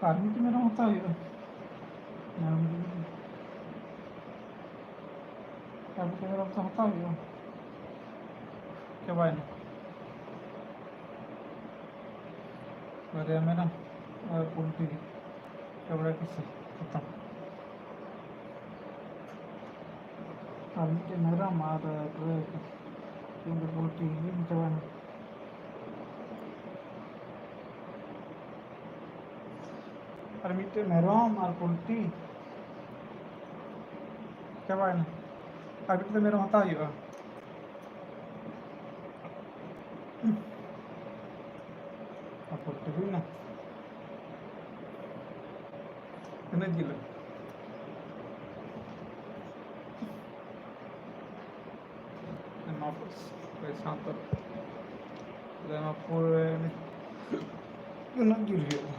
ᱟᱨ ᱢᱤᱫᱴᱮᱱ ᱢᱮᱨᱚᱢ ᱦᱟᱛᱟᱣ ᱦᱩᱭᱩᱜᱼᱟ᱾ ᱢᱮᱨᱚᱢ ᱡᱤᱞ᱾ ᱟᱨ ᱢᱤᱫᱴᱮᱱ ᱢᱮᱨᱚᱢ ᱛᱚ ᱦᱟᱛᱟᱣ ᱦᱩᱭᱩᱜᱼᱟ᱾ ᱪᱟᱵᱟᱭᱮᱱᱟ᱾ ᱵᱟᱨᱭᱟ ᱢᱮᱨᱚᱢ ᱟᱨ ᱯᱳᱞᱴᱨᱤ ᱪᱟᱵᱟᱭ ᱠᱚ ᱥᱮ ᱠᱷᱟᱛᱟ᱾ ᱟᱨ ᱢᱤᱫᱴᱮᱱ ᱢᱮᱨᱚᱢ ᱟᱨ ᱯᱩᱨᱟᱹ ᱯᱳᱞᱴᱨᱤ ᱪᱟᱵᱟᱭᱮᱱᱟ᱾ ᱟᱨ ᱢᱤᱫᱴᱮᱱ ᱢᱮᱨᱚᱢ ᱟᱨ ᱯᱳᱞᱴᱨᱤ ᱪᱟᱵᱟᱭᱮᱱᱟ᱾ ᱟᱨ ᱢᱤᱫᱴᱮᱱ ᱢᱮᱨᱚᱢ ᱦᱟᱛᱟᱣ ᱦᱩᱭᱩᱜᱼᱟ᱾ ᱟᱨ ᱯᱳᱞᱴᱨᱤ ᱦᱩᱭᱱᱟ᱾ ᱛᱤᱱᱟᱹᱜ ᱡᱤᱞ? ᱮᱢᱟ ᱯᱚᱭᱥᱟ ᱛᱚ᱾ ᱮᱢᱟ ᱯᱚᱨᱮ ᱛᱤᱱᱟᱹᱜ ᱡᱤᱞ ᱦᱩᱭᱩᱜᱼᱟ?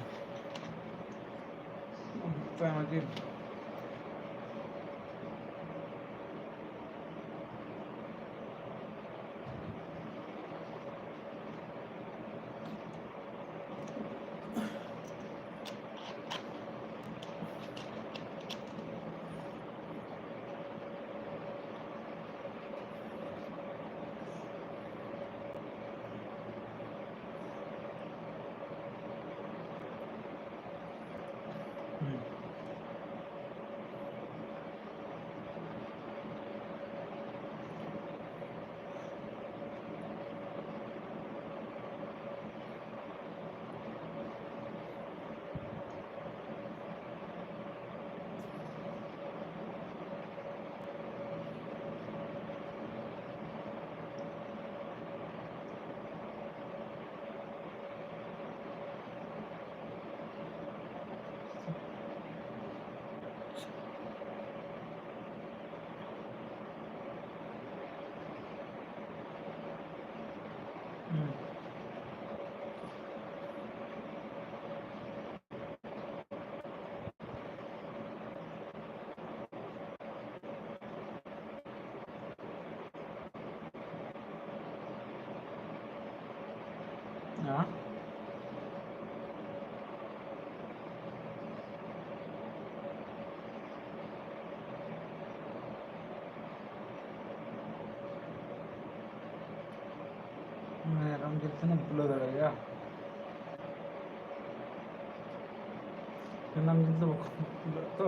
ᱠᱚ ᱮᱢᱟ ᱠᱤᱱ᱾ ᱦᱮᱸ᱾ ᱢᱮᱨᱚᱢ ᱡᱤᱞ ᱛᱤᱱᱟᱹᱜ ᱮᱢ ᱠᱩᱞᱟᱹᱣ ᱫᱟᱲᱮᱭᱟᱜᱼᱟ? ᱢᱮᱨᱚᱢ ᱡᱤᱞ ᱫᱚ ᱵᱟᱠᱚ ᱠᱩᱞᱟᱹᱜᱼᱟ ᱛᱚ᱾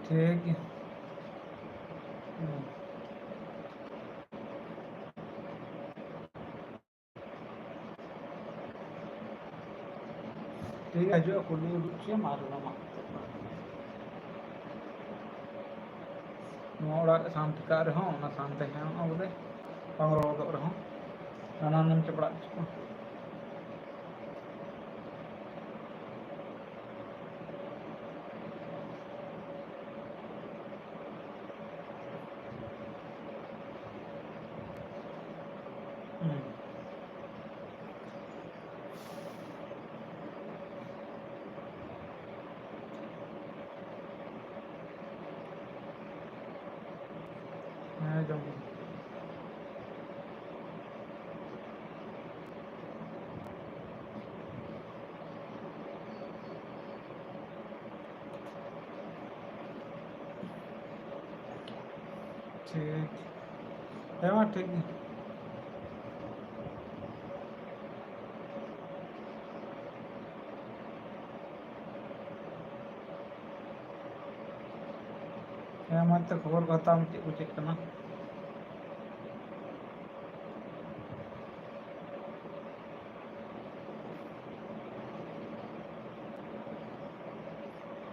ᱴᱷᱤᱠ ᱜᱮᱭᱟ᱾ ᱦᱩᱸ᱾ ᱴᱷᱤᱠ ᱜᱮᱭᱟ, ᱦᱤᱡᱩᱜᱼᱟ, ᱠᱩᱞᱦᱤ ᱩᱰᱩᱠ ᱦᱚᱪᱚᱭᱮᱢ ᱟᱨ ᱚᱱᱟ ᱢᱟᱜ ᱠᱟᱛᱮ ᱱᱚᱣᱟ ᱚᱲᱟᱜ ᱨᱮ ᱥᱟᱱᱛᱤ ᱠᱟᱜ ᱨᱮᱦᱚᱸ, ᱚᱱᱟ ᱥᱟᱱᱛᱤ ᱦᱮᱸ, ᱚᱱᱟ ᱵᱚᱞᱮ ᱵᱟᱝ ᱨᱚᱲ ᱜᱚᱫᱚᱜ ᱨᱮᱦᱚᱸ, ᱦᱟᱱᱟ ᱱᱟᱢ ᱪᱟᱯᱲᱟᱜ ᱦᱚᱪᱚ ᱠᱚᱣᱟ᱾ ᱦᱩᱸ᱾ ᱦᱮᱸ, ᱡᱚᱢ᱾ ᱴᱷᱤᱠ᱾ ᱦᱮᱸ ᱢᱟ, ᱴᱷᱤᱠ ᱜᱮᱭᱟ᱾ ᱦᱮᱸ, ᱢᱚᱡᱽ ᱛᱮ ᱠᱷᱚᱵᱚᱨ ᱠᱚ ᱦᱟᱛᱟᱣ ᱢᱮ, ᱪᱮᱫ ᱠᱚ ᱪᱮᱫ ᱠᱟᱱᱟ᱾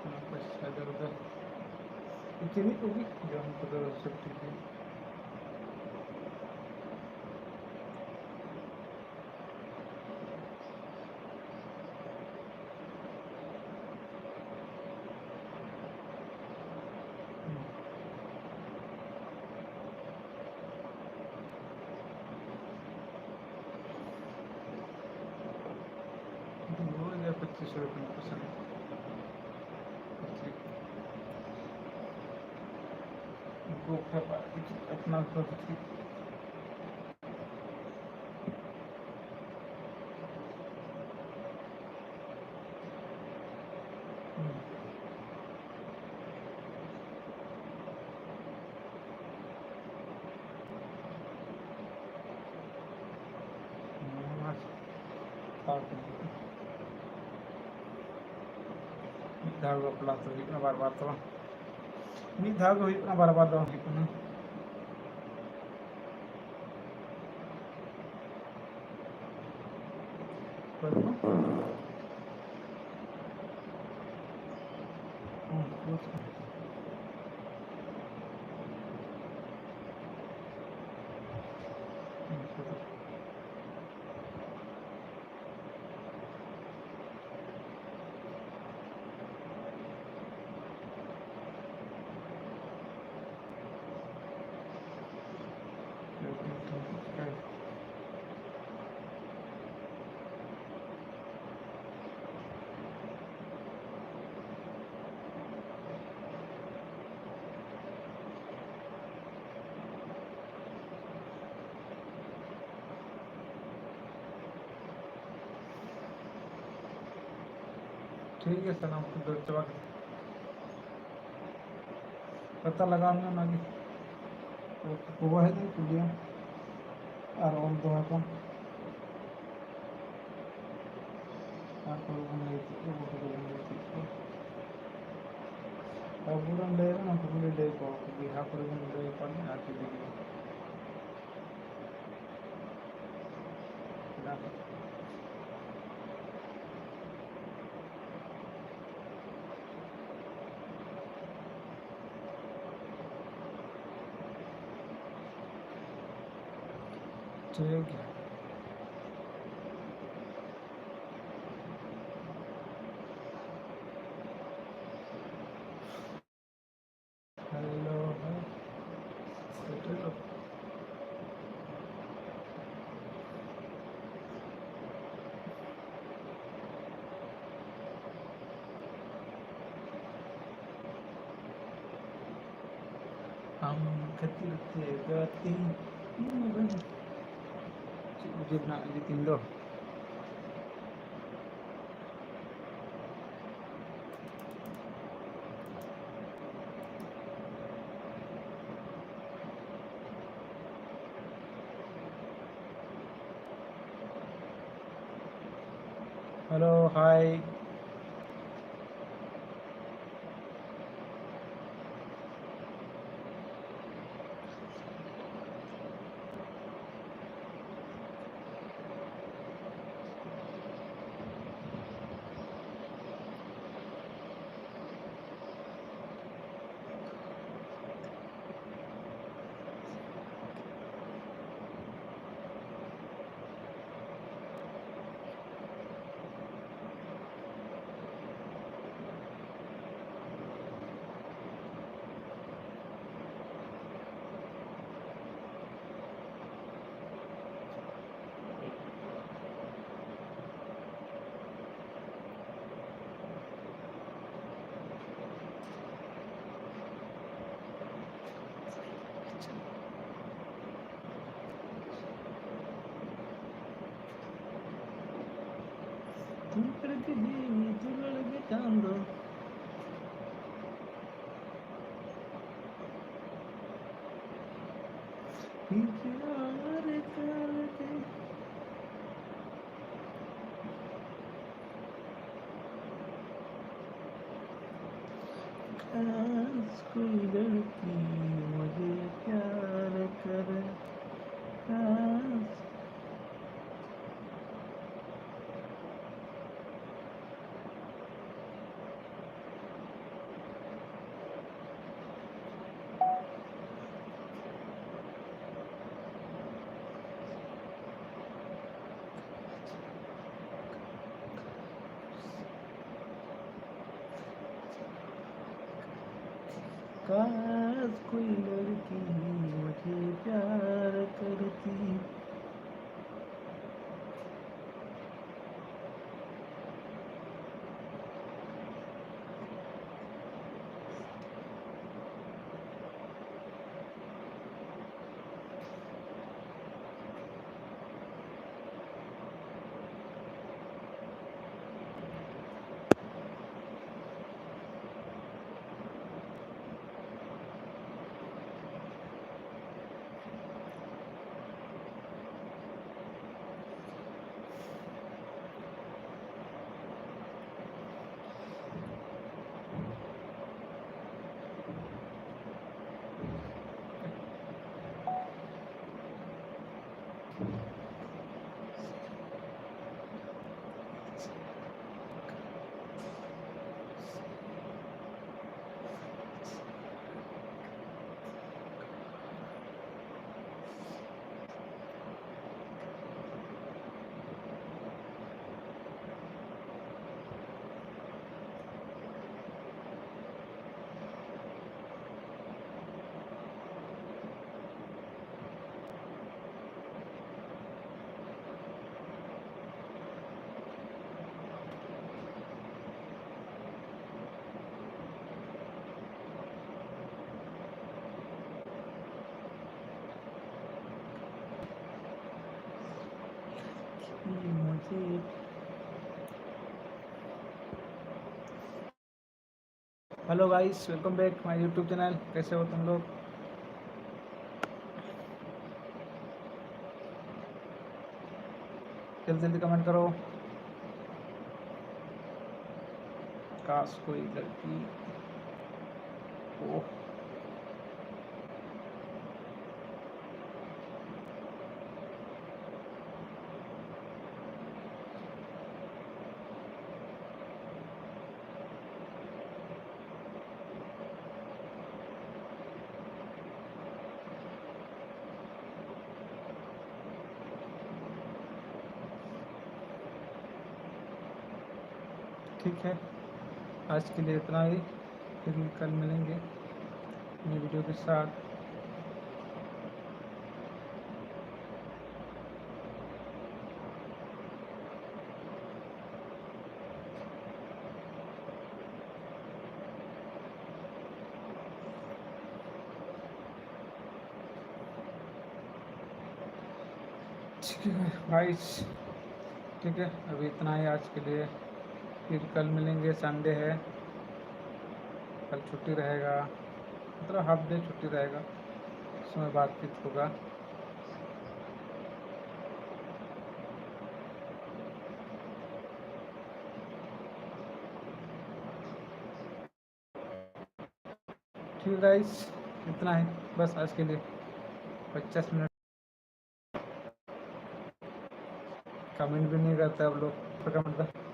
ᱚᱱᱟ ᱠᱚ ᱥᱟᱡᱟᱣ ᱫᱚ ᱪᱤᱱᱤ ᱠᱚᱜᱮ, ᱡᱚᱢ ᱠᱚᱫᱚ ᱥᱚᱵ ᱴᱷᱤᱠ ᱜᱮᱭᱟ᱾ ᱫᱩ ᱦᱟᱡᱟᱨ ᱯᱚᱸᱪᱤᱥ ᱨᱮ ᱛᱤᱱᱟᱹᱜ ᱯᱟᱨᱥᱮᱱᱴ? ᱩᱱᱠᱩ ᱠᱷᱚᱱ ᱟᱨ ᱠᱤᱪᱷᱩ ᱟᱯᱱᱟᱨ ᱠᱚ ᱠᱤᱪᱷᱩ ᱢᱤᱫ ᱫᱷᱟᱣ ᱵᱟᱯᱞᱟ ᱛᱚ ᱦᱩᱭᱩᱜ ᱠᱟᱱᱟ, ᱵᱟᱨ ᱵᱟᱨ ᱛᱚ ᱵᱟᱝ᱾ ᱢᱤᱫ ᱫᱷᱟᱣ ᱜᱮ ᱦᱩᱭᱩᱜ ᱠᱟᱱᱟ, ᱵᱟᱨ ᱵᱟᱨ ᱫᱚ ᱵᱟᱝ ᱦᱩᱭᱩᱜ ᱠᱟᱱᱟ᱾ ᱴᱷᱤᱠ ᱜᱮᱭᱟ, ᱥᱟᱱᱟᱢ ᱠᱚ ᱫᱟᱹᱲ ᱪᱟᱵᱟ ᱠᱮᱫᱟ᱾ ᱯᱟᱛᱟ ᱞᱟᱜᱟᱣ ᱢᱮ ᱚᱱᱟᱜᱮ᱾ ᱵᱟᱵᱟ ᱦᱮᱡ ᱞᱮᱱ ᱠᱩᱞᱤᱭᱟ ᱟᱨ ᱚᱞ ᱫᱚᱦᱚ ᱠᱚ᱾ ᱟᱨ ᱠᱚ ᱵᱚᱱ ᱞᱟᱹᱭ ᱠᱮᱫ ᱠᱚ, ᱵᱟᱠᱚ ᱵᱚᱱ ᱞᱟᱹᱭ ᱠᱮᱫ ᱠᱚ᱾ ᱟᱵᱚ ᱵᱚᱱ ᱞᱟᱹᱭᱟ, ᱩᱱᱠᱩ ᱵᱚᱱ ᱞᱟᱹᱭ ᱠᱚᱣᱟ, ᱵᱤᱦᱟ ᱠᱚᱨᱮ ᱵᱚᱱ ᱞᱟᱹᱭ ᱠᱚᱣᱟ, ᱟᱨ ᱪᱮᱫ ᱞᱟᱹᱜᱤᱫ? ᱴᱷᱤᱠ ᱜᱮᱭᱟ᱾ ᱦᱮᱞᱳ, ᱦᱮᱸ, ᱥᱮᱴᱮᱨᱚᱜ᱾ ᱟᱢ ᱠᱷᱟᱹᱛᱤᱨ ᱛᱮ ᱜᱟᱛᱮ, ᱤᱧ ᱵᱟᱹᱧ, ᱪᱮᱫ ᱵᱩᱡᱷᱟᱹᱣ ᱨᱮᱱᱟᱜ ᱞᱟᱹᱜᱤᱫ ᱤᱧ ᱫᱚ᱾ Hello, hi. ᱫᱩᱞᱟᱹᱲ ᱜᱮ ᱡᱤᱣᱤ, ᱫᱩᱞᱟᱹᱲ ᱜᱮ ᱪᱟᱸᱫᱚ᱾ ᱯᱤᱪᱷᱲᱟ ᱨᱮ ᱠᱟᱞ ᱜᱮ खास कोई लड़की मुझे प्यार करे, खास। काश कोई लड़की मुझे प्यार करती। Hello guys, welcome back my YouTube channel. कैसे हो तुम लोग? जल्दी जल्दी कमेंट करो। काश कोई लड़की। ओह। ठीक है, आज के लिए इतना ही। फिर कल मिलेंगे नई वीडियो के साथ। ठीक है गाइस, ठीक है, अभी इतना ही आज के लिए। फिर कल मिलेंगे, संडे है, कल छुट्टी रहेगा, मतलब हाफ डे छुट्टी रहेगा, उस समय बातचीत होगा। ठीक गाइस, इतना है बस आज के लिए। पचास मिनट कमेंट भी नहीं करते आप लोग, तो कमेंट का